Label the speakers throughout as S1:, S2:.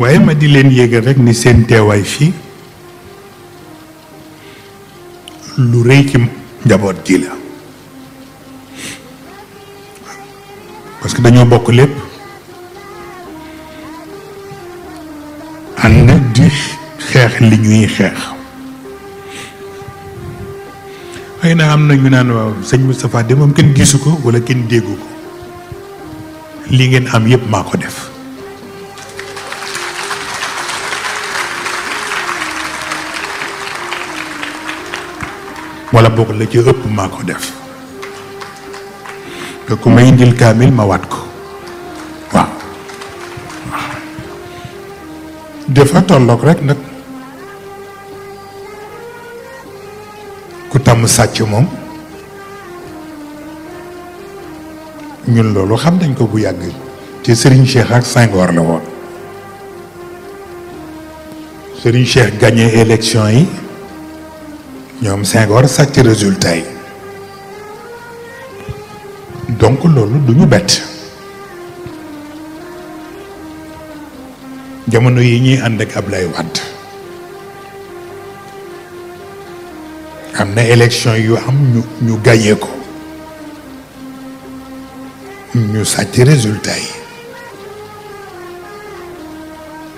S1: waaye ma di leen yégal rek ni seen teewaay fii lu rëy ci njaboot gi la parce que dañoo bokk lépp ànd di xeex li ñuy xeex xëy na am na ñu naan waaw sëñ Moustapha de moom kenn gisu ko walla kenn déggu ko li ngeen am yépp maa ko def wala boog la ci ëpp maa ko def te ku may indil kaamil ma waat ko waaw dafa tolloog rek nag ku tàmm sàcc moom ñun loolu xam nañ ko bu yàgg te Serigne Cheikh ak Senghor la woon Serigne Cheikh gagné élection yi ñoom Senghor sàcc résultat yi donc loolu du ñu bett jamono yi ñuy ànd ak Ablaye Wade am na élection yu am ñu gagné ko ñu sàcc résultat yi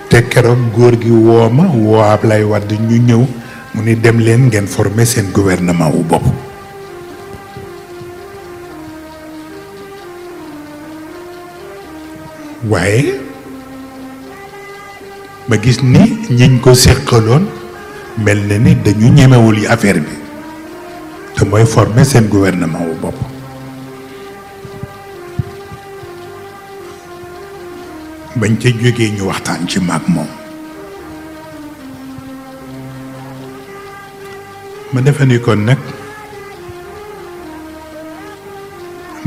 S1: te keroog góor gi woo ma woo Ablaye Wade ñu ñëw mu ni dem leen ngeen former seen gouvernement wu bopp waaye ma gis ni ñiñ ko séqaloon mel na ni dañu ñemewul yi affaire bi te mooy former seen gouvernement wu bopp bañ ca jógee ñu waxtaan ci maag moom ma defe ni kon nag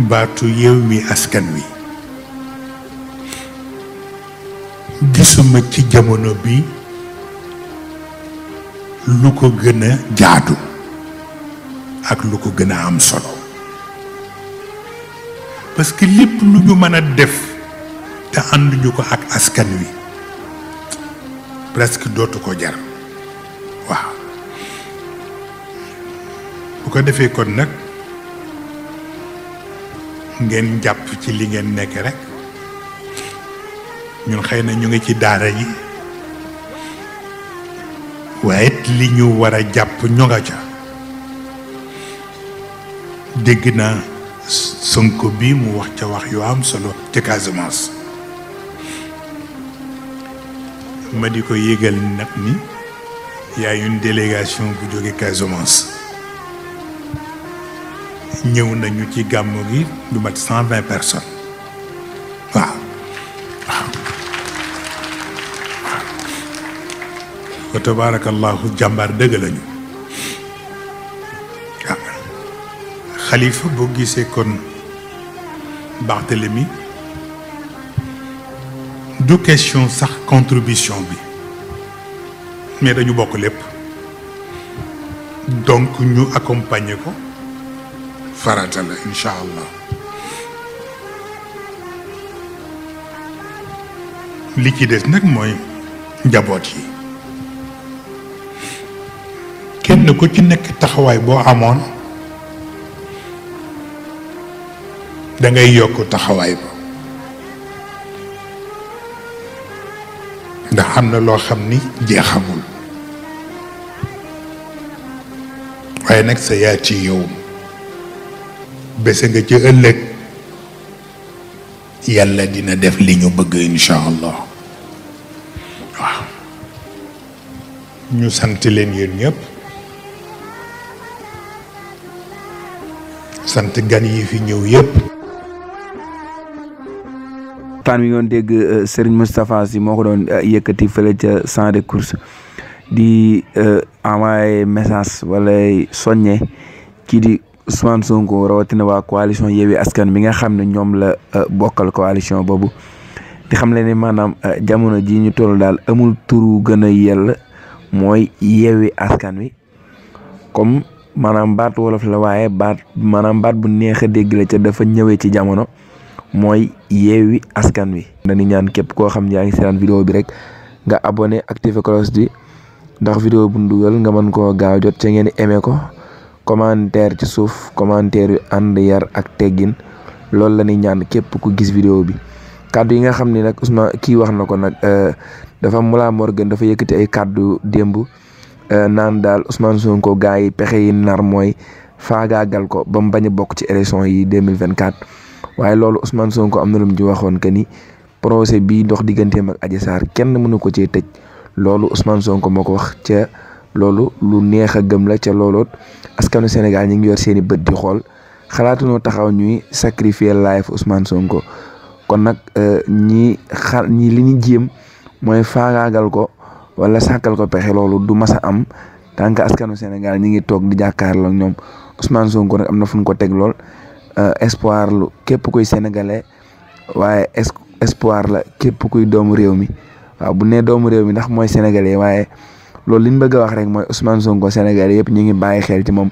S1: baatu Yewwi Askan Wi gisuma ci jamono bi lu ko gën a jaadu ak lu ko gën a am solo parce que lépp lu ñu mën a def te ànduñu ko ak askan wi presque dootu ko jar waaw bu ko defee kon nag ngeen jàpp ci li ngeen nekk rek ñun xëy na ñu ngi ci daara yi waaye li ñu war a jàpp ñu nga ca dégg naa Sonko bi mu wax ca wax yu am solo ca Casamance ma di ko yégal nag ni y a une délégation bu jóge Casamance ñëw nañu ci gàmmu gi lu mat 120 personnes waaw waaw wa tabarakallahu jàmbaar dëgg lañu waaw xalifa boo gisee kon Barthélemy du question sax contribution bi mais dañu bokk lépp donc ñu accompagner ko farata la incha allah li ci des nag mooy njaboot yi kenn ku ci nekk taxawaay boo amoon da ngay yokk taxawaay ba ndax am na loo xam ni jeexamul waaye nag sa yaa ci yow bese nga ci ëllëg yàlla dina def li ñu bëgg incha allah waaw ñu sant leen yéen ñëpp sant gan yi fi ñëw yëpp.
S2: waxtaan wi ngoon dégg Serigne Moustapha Sy moo ko doon yëkkati fële ca champ de course di envoyé message wala soññe kii di Ousmane Sonko rawatina waa coalition Yewwi Askan bi nga xam ne ñoom la bokkal coalition boobu di xam le ne maanaam jamono ji ñu toll daal amul turu gën a yell mooy Yewwi Askan Wi comme maanaam baat wolof la waaye baat bu neex a dégg la ca dafa ñëwee ci jamono mooy Yewwi Askan Wi. dañu ñaan képp koo xam yaa ngi seetaan vidéo bi rek nga abonné activé cloche bi ndax vidéo bu ndugal nga mën koo gaaw jot ca ngeen aimé ko commentaire ci suuf commentaire yu ànd yar ak teggin loolu la ñuy ñaan képp ku gis vidéo bi. kàddu yi nga xam ne nag Ousmane kii wax na ko nag dafa Mollah Morgun dafa yëkkati ay kàddu démb naan daal Ousmane Sonko gars yi pexe yi nar mooy faagaagal ko ba mu bañ a bokk ci élection yi 2024 waaye loolu Ousmane Sonko am na lu mu ci waxoon que ni procès bii dox digganteem ak Adji Sarr kenn mënu ko cee tëj loolu Ousmane Sonko moo ko wax ca loolu lu neex a gëm la ca looloot askanu Sénégal ñi ngi yor seeni bët di xool xalaatunoo taxaw ñuy sacrifier life Ousmane Sonko kon nag ñi li ñu jéem mooy faagaagal ko wala sàkkal ko pexe loolu du mas a am tant que askanu Sénégal ñi ngi toog di jàkkaarloo ak ñoom Ousmane Sonko nag am na fu ñu ko teg lool espoir lu képp kuy sénégalais waaye espoir la képp kuy doomu réew mi waaw bu nee doomu réew mi ndax mooy sénégalais waaye loolu li ñu bëgg a wax rek mooy Ousmane Sonko sénégalais yëpp ñu ngi bàyyi xel ci moom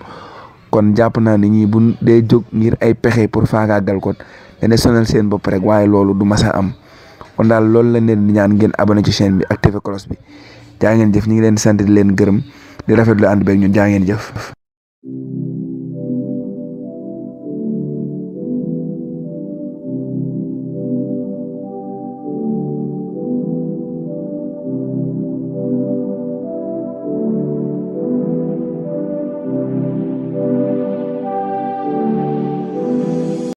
S2: kon jàpp naa ni ñii bu dee jóg ngir ay pexe pour faagaagal ko dana sonal seen bopp rek waaye loolu du mas a am kon daal loolu la leen di ñaan ngeen abonné ci chaîne bi activé cloche bi jaa ngeen jëf ñu ngi leen sant di leen gërëm di rafetlu ànd beeg ñun jaa ngeen jëf.